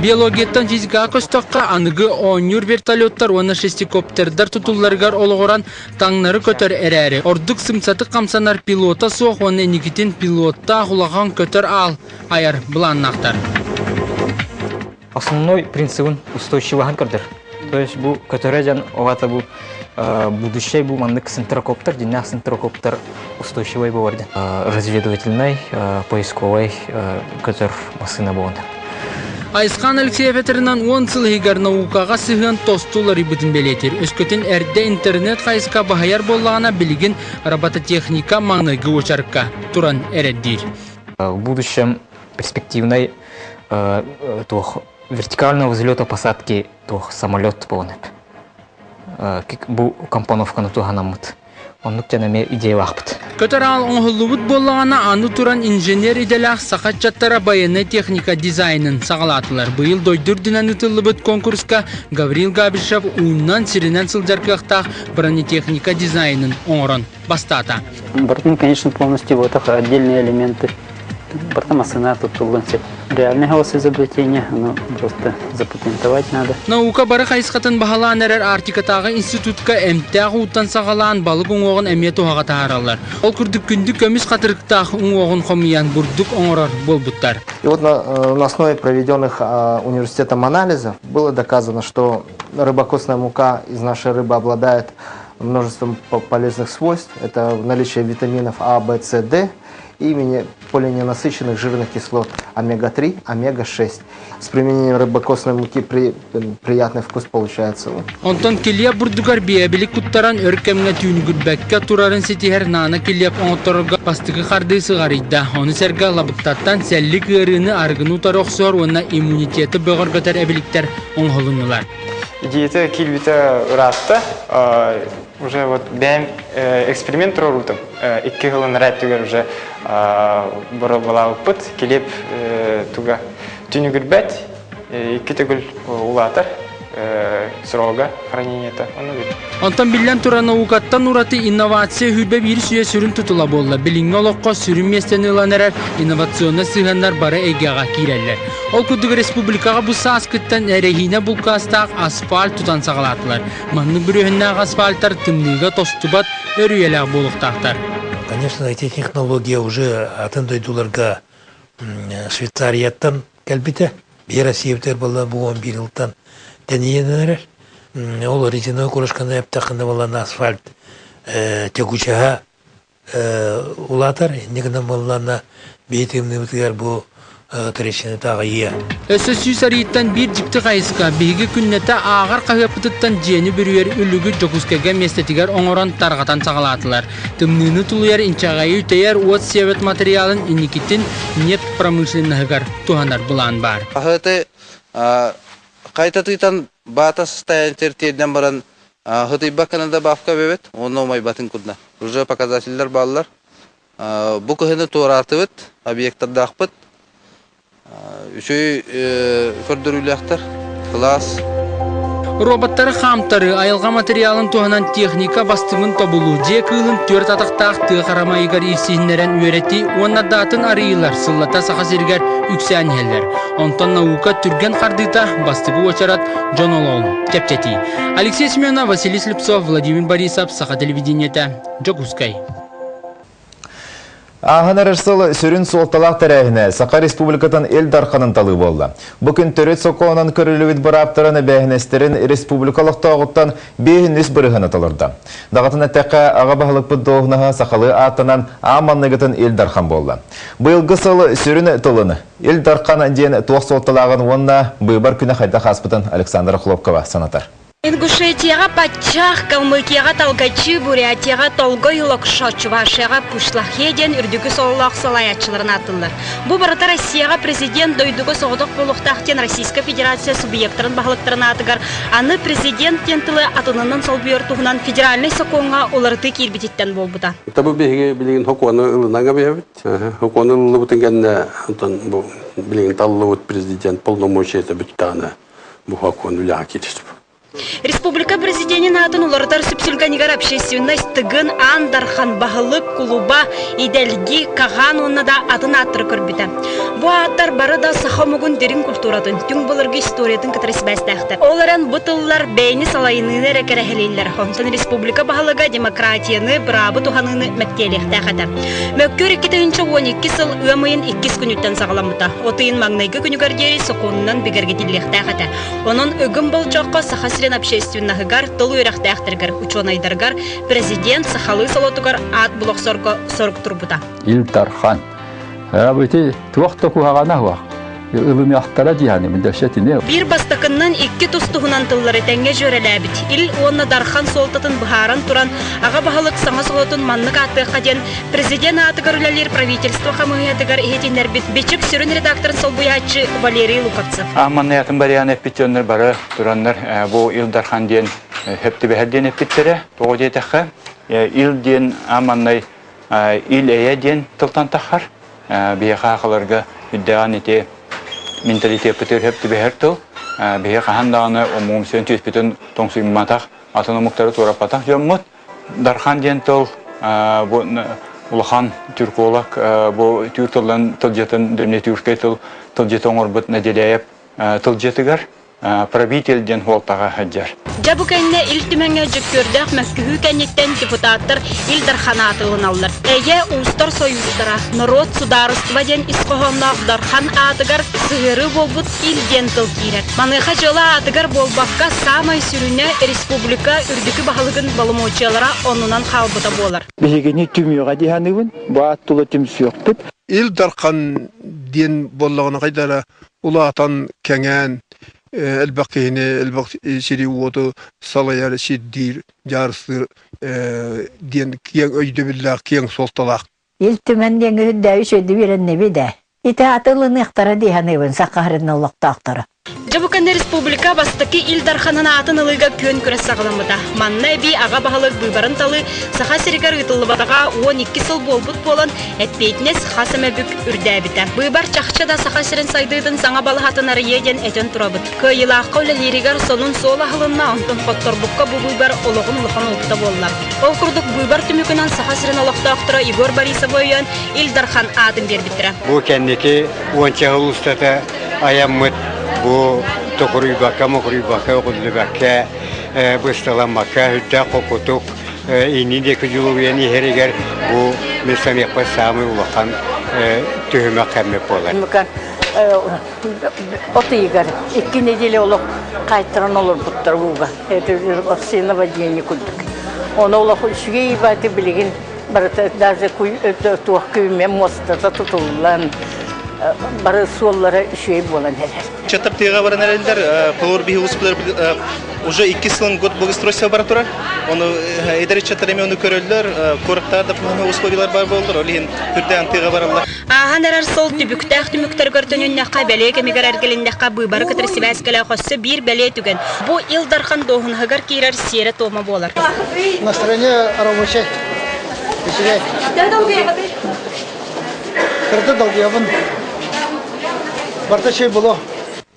Биологияттан физикаҕа көстөххө, аныгы оонньуур вертолеттар уонна шестикоптердар тутулларыгар олоҕуран таҥнары көтөр эрээри, ордук сымсатык хамсанар пилота суох уонна инникитин пилоттаах улахан көтөр аал айар былааннаахтар. Основной принцибын устойчиваһын көрдөр. То есть бу көтөрө дьон оҕата бу будущий бу маннык синтрокоптер, дьиннээх синтрокоптер устойчивый буолар ден. Разведывательный, поисковый көтөр массыына буолан. Айысхан Алексеев этэринэн 10 сыл иһигэр наукаҕа сыһыан тосту уларыйбытын бэлиэтиир. Өскөтүн эрдэ интернет хайыска баһыйар буоллаҕына, билигин робототехника маҥнайгы уочарка туран эрэрдиир. В будущем перспективный туох вертикального взлета посадки туох самолет буолан бу компоновканы туһанаммыт. Оннук дьон эмиэ идеялаахпыт. Көтөр аал оҥоһуллубут буоллаҕына, аны туран инженер идэлээх саха ыччаттара байыаннай техника дизайнын саҕалаатылар. Быйыл дойду үрдүнэн ыытыллыбыт конкурска Гаврил Габишев ууннан сиринэн сылдьар кыахтаах бронетехника дизайнын оҥорон бастаата. Бортун, конечно, полностью вот отдельные элементы. Барыта массыына туттуллуон сөп. Реальное хаос изобретение, ону просто запатентовать надо. Наука бары хайысхатын баһылаан эрэр Арктикатааҕы институтка эмтээх ууттан саҕалаан балык уҥуоҕун эмиэ туһаҕа таһаараллар. Ол курдук күндү көмүс хатырыктаах уҥуоҕун хомуйан бурдук оҥорор буолбуттар. И вот на основе проведенных университетом анализов было доказано, что рыбокосная мука из нашей рыбы обладает множеством полезных свойств. Это наличие витаминов А, В, С, Д и полиненасыщенных жирных кислот омега-3, омега-6. С применением рыбокосной муки приятный вкус получается. Онтон килиэп бурдугар биэбили куттаран өр кэмҥэ түүнүгүрбэккэ турарын ситиһэр наана килиэп оҥотторорго бастакы хардыы сыҕарыйда. Ону сэргэ лабыктаттан сэллик ыарыыны арыгыны утары охсор уонна иммунитеты бөҕөргөтөр эбиликтэр оҥоһулуннулар. Идеята киирбитэ ыраатта. Уже вот бэйэм эксперимент туруорбутум. Икки сылын түгэр уже боруобалаабыппыт. Килиэп туга түнүгүрбэт, икки төгүл улаатар срога хранениета. Онтон биллэн турар наукаттан ураты инновация хүрбэ биир сүө сүрүн тутула буолла. Билиҥҥи олоххо сүрүн миэстэни ылан эрэр инновационнай сыһыаннар бары эйгэҕэ киирэллэр. Ол курдук республикаҕа бу сааскыттан эрэһиинэ булкаастаах асфальт тутан саҕалаатылар. Маннык бүрүөһүннээх асфальтар тымныыга тостубат өрүйэлээх буолуохтаахтар. Конечно, эти технология уже атын дойдуларга Швейцарияттан кэлбитэ. Биир Россиябытыгар буолла бу 11 жылтан тэнийэн эрэр. Ол резиновый курушканы эптэххинэ буоллаҕына асфальт тягучаһа улаатар. Инньэ гынан буоллаҕына биһи тымныыбытыгар бу трещината аҕыйыа. Өссө 100 арыыттан биир дьикти хайыска биһиги күннэтэ ааҕар хаһыаппытыттан дьиэни бүрүйэр үлүгү Дьокуускайга миэстэтигэр оҥорон тарҕатан саҕалаатылар. Тымныыны тулуйар инчэҕэйи үтэйэр уот сиэбэт материалын инникитин нефть промышленноһыгар туһанар былаан баар. Хаһыаты қайта баата состояние тиэрдэн баран хытыйбаккана добавка бэбит, онно умайбатын курда. Уже показательлер бааллар. Бу кыһыны туораатыбыт, объекттардаахпыт. Үчүгэй көрдөрүүлээхтэр, кылаас. Роботтары хаамтары, айылҕа материалын туһанан техника бастыҥын тобулуу, дьиэ кыылын түөрт атахтаах тыа харамайыгар иирсиһиннэрэн үөрэтии уонна даатын арыйыылар сыллата Саха сиригэр үксээн иһэллэр. Онтон наука түргэн хардыыта бастакы уочарат дьон олоҕун чэпчэтии. Алексей Семенов, Василий Слепцов, Владимир Борисов, Саха телевидениетэ, Дьокуускай. Ааһан эрэр сыл сүрүн суолталаах тэрээһинэ Саха Республикатын Ил Дарханын талыы буолла. Бу күн төрүт сокуонунан көрүллүбүт бырааптарын эбээһинэстэрин республика олохтооҕуттан 5,3 бырыһыана толордо. Даҕатан эттэххэ, аҕа баһылыкпыт дуоһунаһа сахалыы ааттанан аан маҥнайгытын Ил Дархан буолла. Быйылгы сыл сүрүн тылын Ил Дархан диэн туох суолталааҕын уонна быыбар күнэ хайдах ааспытын Александра Хлопкова санатар. Ингушетияҕа Паччах, Калмыкияҕа Талгачи, Бурятияҕа Толгой Локшо, Чувашияҕа Пушлахе диэн үрдүкү сололоох салайааччыларын ааттыыллар. Бу барыта Россияҕа президент дойдуга соҕотох буолуохтаах диэн Российскай Федерация субъектарын баһылыктарын аатыгар аны президент диэн тылы атынынан солбуйар туһунан федеральнай сокуоҥҥа уларытыы киирбититтэн буолбута. Табы биһиги билигин сокуону ылынан биһэбит. Сокуону ылыллыбытын кэннэ онтон бу билигин таллыбыт президент полномочията бүттэҕинэ бу сокуон үлэҕэ киирэр. Республика президенин аатын уларытар сүпсүлгэнигэр общественность Тыгын, Аан Дархан, Баһылык, Кулуба, Идэлги, Каҕаан уонна да атын ааттары көрбүтэ. Бу ааттар бары да саха омугун дириҥ культуратын, түҥ былыргы историятын кытары сибээстээхтэр. Ол эрэн бу тыллар бэйэни салайыныыны эрэ кэрэһэлииллэр. Онтон республика баһылыга демократияны, быраабы туһаныыны мэктиэлиэхтээх этэ. Мөккүөр 2012 сыл ыам ыйын иккис күнүттэн саҕаламмыта. От ыйын маҥнайгы күнүгэр диэри сокуонунан бигэргэтиллиэхтээх этэ. Онон ыгым болдьоххо Саха сирин общественноһыгар, тыл үөрэхтээхтэригэр, учуонайдарыгар президент сахалыы солотугар аат булохсорго сорук турбута. Ил Дархан. Ити туох да куһаҕана суох. Ылыныахтара диэни мин дөссөтүнэ. Биир бастакыннан икки тус-туһунан тыллары тэҥҥэ дьүөрэлээбит Ил уонна Дархан суолтатын быһааран туран, аҕа баһылык саҥа солотун маннык ааттыахха диэн Президент аатыгар үлэлиир правительство хамыыһыйатыгар иһитиннэрбит Бичик сүрүн редакторын солбуйааччы Валерий Луковцев. Ааманнаятын барыйан эппит дьоннор бары тураннар бу Ил Дархан диэн хөп түбэһэр диэн эппиттэрэ. Тоҕо диэтэххэ, Ил диэн ааманнай Ил эйэ диэн тылтан таххар. Биһиэхэ хахаларга үрдэҕин ити менталитеппытыгар хөп түбэһэр тыл. Биһиэхэ хаһан даҕаны омугумсуйан түспүтүн тоҥсуйматах, атын омуктары туораппатах дьоммут. Дархан диэн тыл бу улахан тюрколог бу түүр тылын тылдьытын древнетюркскай тыл тылдьыты оҥорбут Наделяев тылдьытыгар правитель диэн хуолтаҕа сылдьар. Дьэ бу кэннэ Ил Түмэҥҥэ дьүккүөрдээх мөккүһүү кэнниттэн депутаттар Ил Дархан аатылыналлар. Эйэ уустар сойуустара, норуот судаарыстыба диэн ис хоһоонноох Дархан аатыгар сыһыарыы буолбут Ил диэн тыл киирэр. Маныаха дьыала аатыгар буолбакка, саамай сүрүнэ республика үрдүкү баһылыгын боломуочуйалара оннунан хаалбыта буолар. Биһигини түмүөҕэ дии саныыбын. Бу аат тула түмсүөхпүт. Ил Дархан диэн буоллаҕына хайдара улаатан, кэҥээн, элбэх киһини, элбэх сири-уоту салайар, сирдиир, дьаарыстыыр диэн киэҥ өйдөбүллээх, киэҥ суолталаах. Ил Түмэн диэҥҥэ үрдээби үчүгэйдик үөрэннибит ээ. Ити ааты ылыныахтара дии саныыбын саха сирин олохтоохторо. Дьэ бу кэннэ республика бастакы Ил Дарханын аатын ылыыга күөн күрэс саҕаламмыта. Манна эбии аҕа баһылык быыбарын талыы Саха сиригэр ыытыллыбатаҕа 12 сыл буолбут буолан, эппиэтинэс хас эмэ бүк үрдээбитэ. Быыбар чахчы да Саха сирин сайдыытын саҥа балаһатын арыйыа диэн этэн турабыт. Кыайыылаахха үлэлииригэр сонун суол аһылынна, онтон хотторбукка бу быыбар олоҕун улахан уопута буолла. Ол курдук быыбар түмүгүнэн Саха сирин олохтоохторо Егор Борисовы өйөөн Ил Дархан аатын биэрбиттэрэ. Бу кэнники уонча сыл устата айаммыт бу токуруйбакка, мокуруйбакка, өҕүллүбэккэ, бысталаммакка, үрдээх хокутук иннин диэки дьулуруйан иһэригэр бу мин саныахпар саамай улахан түһүмэх кэммит буолар. От ыйыгар икки неделя олох хаайтаран олорбуттар ууга. Это наводнение курдук. Ону олох үчүгэй бааты билигин барыта даже туох күүмэ муостата тутуллан бары суоллара үчүгэй буолан эрэр. Чаттап тыаға баран эрэллэр, холор биһи успулар уже икки сылын год благоустройство бара турар. Оны эдэр ыччаттар эми ону көрөллөр, куораттар да условиялар бар буоллар, ол иһин үрдээн тыаға бараллар. Ааһан эрэр сыл түбүктээх түмүктэр көрдөнүннэххэ, бэлиэ кэмигэр эргилиннэххэ быыбары кытары сибээскэлээх өссө биир бэлиэ түгэн. Бу Ил Дархан дуоһунаһыгар киирэр сиэрэ-туома буолар. Настроение рабочее. Үчүгэй. Кырды долгуйабын. Барта чэй боло.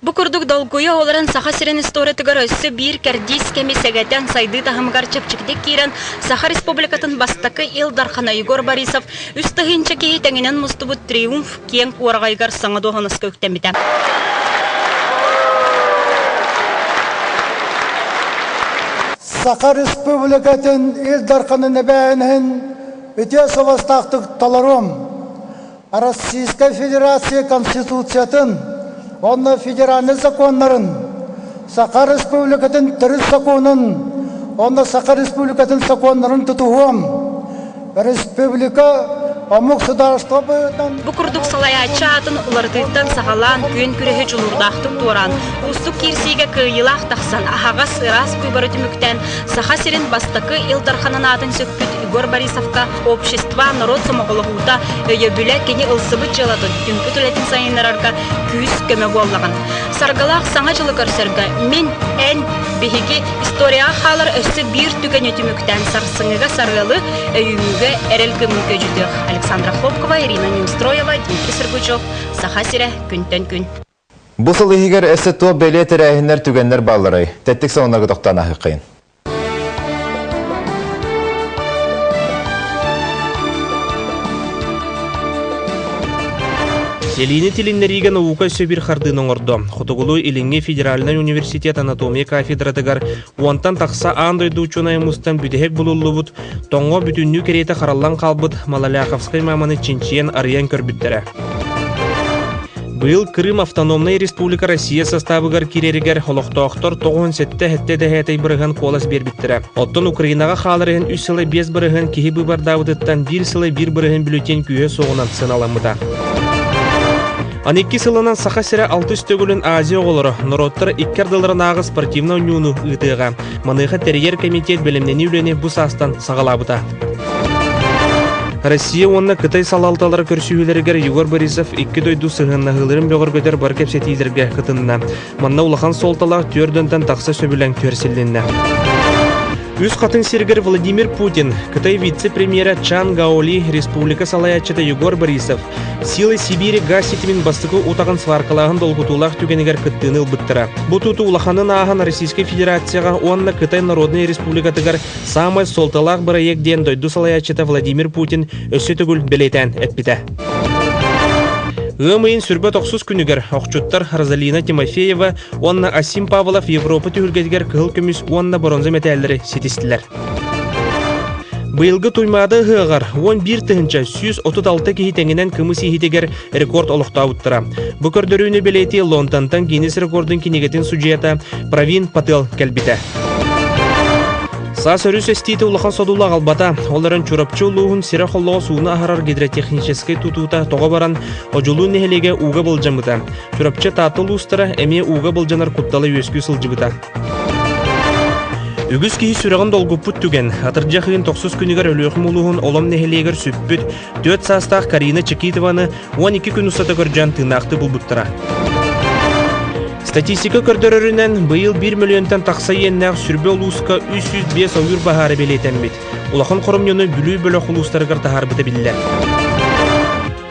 Бу курдук долгуйа олорон Саха сирин историятыгар өссө биир кэрдиис кэми сэгэтэн сайдыы таһымыгар чэпчэкитик киирэн Саха Республикатын бастакы Ил Дархана Егор Борисов үс тыһыынча киһи тэҥинэн мустубут Триумф киэҥ уораҕайыгар саҥа дуоһунаска үктэммитэ. Саха Республикатын Ил Дарханын эбээһинэһин үтүө суобастаахтык толоруом. Российскай Федерация Конституциятын уонна федеральнай законнарын, Саха Республикатын төрүт сокуонун уонна Саха Республикатын сокуоннарын тутуһуом. Республика омук судаарыстыба быһыытынан Бу курдук салайааччы аатын уларытыыттан саҕалаан күөн күрэһи дьулуурдаахтык туораан, уустук киирсиигэ кыайыылаах тахсан, аһаҕас, ыраас быыбары түмүктээн Саха сирин бастакы Ил Дарханын аатын сүкпүт Егор Борисовка общество, норуот сомоҕолоһуута, өйөбүлэ кини ылсыбыт дьыалатын, түмпүт үлэтин сайыннарарга күүс-көмө буоллаҕын. Саргылаах Саҥа дьылы көрсөргө мин, эн, биһиги историяҕа хаалар өссө биир түгэни түмүктээн сарсыҥҥыга сарыалы, өйүүҥҥүгэ эрэл кымыы көдьүтүөх. Александра Хлопкова, Ирина Неустроева, Дмитрий Сергучев, Саха сирэ, күнтэн күн. Бу сыл иһигэр өссө туох бэлиэ тэрээһиннэр түгэннэр баалларай? Тэттик сонуннарга тохтоон аһыаххайын. Сэлиини тилиннэриигэ наука өссө биир хардыыны оҥордо. Хотугулуу-Илиҥҥи федеральнай университет анатомия кафедратыгар уонтан тахса аан дойду учуонайа мустан бүтэһик булуллубут, тоҥҥо бүтүннүү кэриэтэ хараллан хаалбыт Малаляховскай мааманы чинчийэн арыйан көрбүттэрэ. Быйыл Крым автономнай республика Россия састаабыгар киирэригэр олохтоохтор 97 дэһээтэй бырыһыан куолас биэрбиттэрэ. Оттон Украинаҕа хаалар иһин үс сыла биэс бырыһыан киһи быыбардаабытыттан биир сыла биир бырыһыан бюллетень күүһэ суоҕунан сыаналаммыта. Аны икки сылынан Саха сирэ алтыс төгүлүн Азия оҕолоро норуоттар икки ардыларынааҕы спортивнай оонньууну ыытыаҕа. Маныаха тэрийэр комитет бэлэмнэнии үлэни бу саастан саҕалаабыта. Россия уонна Кытай салалталара көрсүһүүлэригэр Егор Борисов икки дойду сыһыаннаһыыларын бөҕөргөтөр бар кэпсэтиилэргэ кытынна. Манна улахан суолталаах түөрт тахса сөбүлэҥ түһэрсилиннэ. Үс хатын сиригэр Владимир Путин, Кытай вице-премьера Чан Гаоли, республика салайааччыта Егор Борисов, Силы Сибири газ ситимин бастакы утаҕын сваркалааһын долгутуулаах түгэнигэр кыттыыны ылбыттара. Бу тутуу улаханын ааһан Российскай Федерацияҕа уонна Кытай Народнай Республикатыгар Саамай суолталаах бырайыак диэн дойду салайааччыта Владимир Путин өссө төгүл бэлиэтээн эппитэ. Ыам ыйын сүрбэ тохсус күнүгэр охчуттар Розалина Тимофеева уонна Асим Павлов Европа түһүлгэтигэр кыһыл көмүс уонна боронза мэтээллэри ситистилэр. Быйылгы Туймаада ыһыаҕар 11 136 киһи тэҥинэн кымыс иһитигэр рекорд олохтообуттара. Бу көрдөрүүнү бэлиэтии Лондонтан Гиннес рекордун кинигэтин судьуйата Правин Пател кэлбитэ. Саас өрүс эстиитэ улахан содулу аҕалбата. Ол эрэн Чурапчы улууһун сирэ холлоҕо сууну аһарар гидротехническэй тутуута тоҕо баран, Одьулуун нэһилиэгэ ууга былдьаммыта. Чурапчы Таатта улуустара эмиэ ууга былдьанар куттала үөскүү сылдьыбыта. Үгүс киһи сүрэҕин долгуппут түгэн, атырдьах ыйын тохсус күнүгэр Өлүөхүм улууһун Олом нэһилиэгэр сүппүт 4 саастаах Карина Чекитованы 12 күн устата көрдьөөн тыыннаахтыы булбуттара. Статистика көрдөрөрүнэн, быйыл 1 мөлүйүөнтэн тахса иэннээх сүрбэ улууска 305 ойуур баһаара бэлиэтэммит. Улахан хоромньуну Бүлүү бөлөх улуустарыгар таһаарбыта биллэр.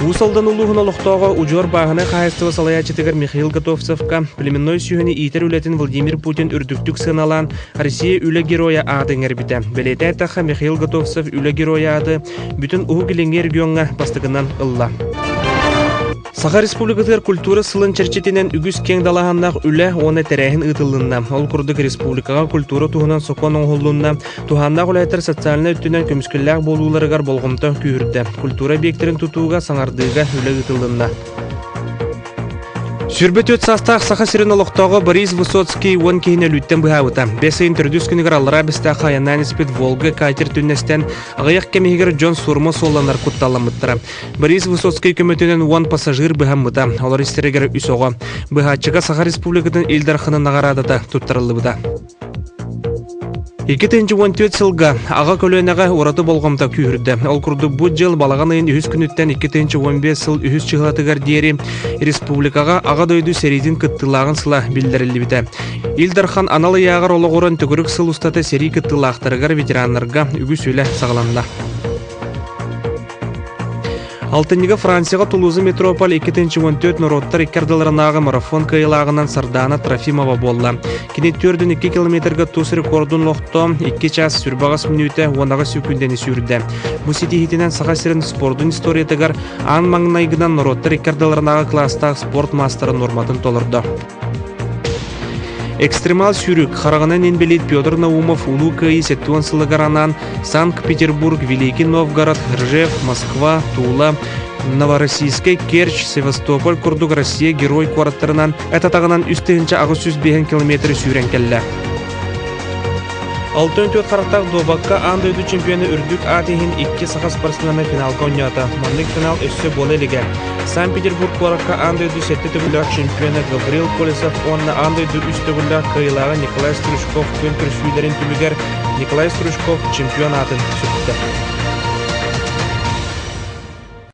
Уус Алдан улууһун олохтооҕо удьуор бааһынай хаһаайыстыба салайааччытыгар Михаил Готовцевка племенной сүөһүнү иитэр үлэтин Владимир Путин үрдүктүк сыаналаан Россия үлэ геройа ааты иҥэрбитэ. Бэлиэтээтэххэ, Михаил Готовцев үлэ геройа ааты бүтүн Уһук Илиҥҥи региоҥҥа бастакынан ылла. Саха Республикатыгар культура сылын чэрчитинэн үгүс киэҥ далааһыннаах үлэ уонна тэрээһин ыытыллынна. Ол курдук республикаҕа культура туһунан сокуон оҥоһуллунна, туһааннаах үлэһиттэр социальнай өттүнэн көмүскэллээх буолууларыгар болҕомто күүһүрдэ. Культура объектэрин тутууга, саҥардыыга үлэ ыытыллынна. 24 саастаах Саха сирин олохтооҕо Борис Высоцкий уон киһини өлүүттэн быһаабыта. Бэс ыйын төрдүс күнүгэр Аллараа Бэстээх айаннаан испит Волга катер түннэстэн аҕыйах кэм иһигэр дьон суорума суолланар кутталламмыттара. Борис Высоцкий көмөтүнэн уон пассажир быһаммыта, олор истэригэр үс оҕо. Быһааччыга Саха Республикатын Ил Дарханын наҕараадата туттарыллыбыта. 2014 сылга аҕа көлүөнэҕэ ураты болҕомто күүһүрдэ. Ол курдук бу дьыл балаҕан ыйын үһүс күнүттэн 2015 сыл үһүс чыһылатыгар диэри республикаҕа Аҕа дойду сэриитин кыттыылааҕын сыла биллэриллибитэ. Ил Дархан анал ыйааҕар олоҕуран төгүрүк сыл устата сэрии кыттыылаахтарыгар ветераннарга үгүс үлэ саҕаланна. Алтынньыга Францияҕа Тулуза метрополь 2014 норуоттар икки ардыларынааҕы марафон кыайыылааҕынан Сардаана Трофимова буолла. Кини 4,2 километрга тус рекордун олохто 2 час 28 мүнүүтэ 18 секүндэни сүүрдэ. Бу ситиһиитинэн Саха сирин спордун историятыгар аан маҥнайгынан норуоттар икки ардыларынааҕы кылаастаах спорт маастарын нуорматын толордо. Экстремал сүүрүк хараҕынан инбэлиит Петр Наумов Улуу Кыайыы 70 сылыгар анаан Санкт-Петербург, Великий Новгород, Ржев, Москва, Тула, Новороссийскай, Керчь, Севастополь курдук Россия герой куораттарынан эт атаҕынан 3805 километры сүүрэн кэллэ. 64 харахтаах дуобакка аан дойду чемпиона үрдүк аат иһин икки саха спортсмена финалга оонньоото. Маннык финал өссө буола илигэ. Санкт-Петербург куоракка аан дойду сэттэ төгүллээх чемпиона Гаврил Колесов уонна аан дойду үс төгүллээх кыайыылааҕа Николай Стручков күөн көрсүүлэрин түмүгэр Николай Стручков чемпион аатын сүктэ.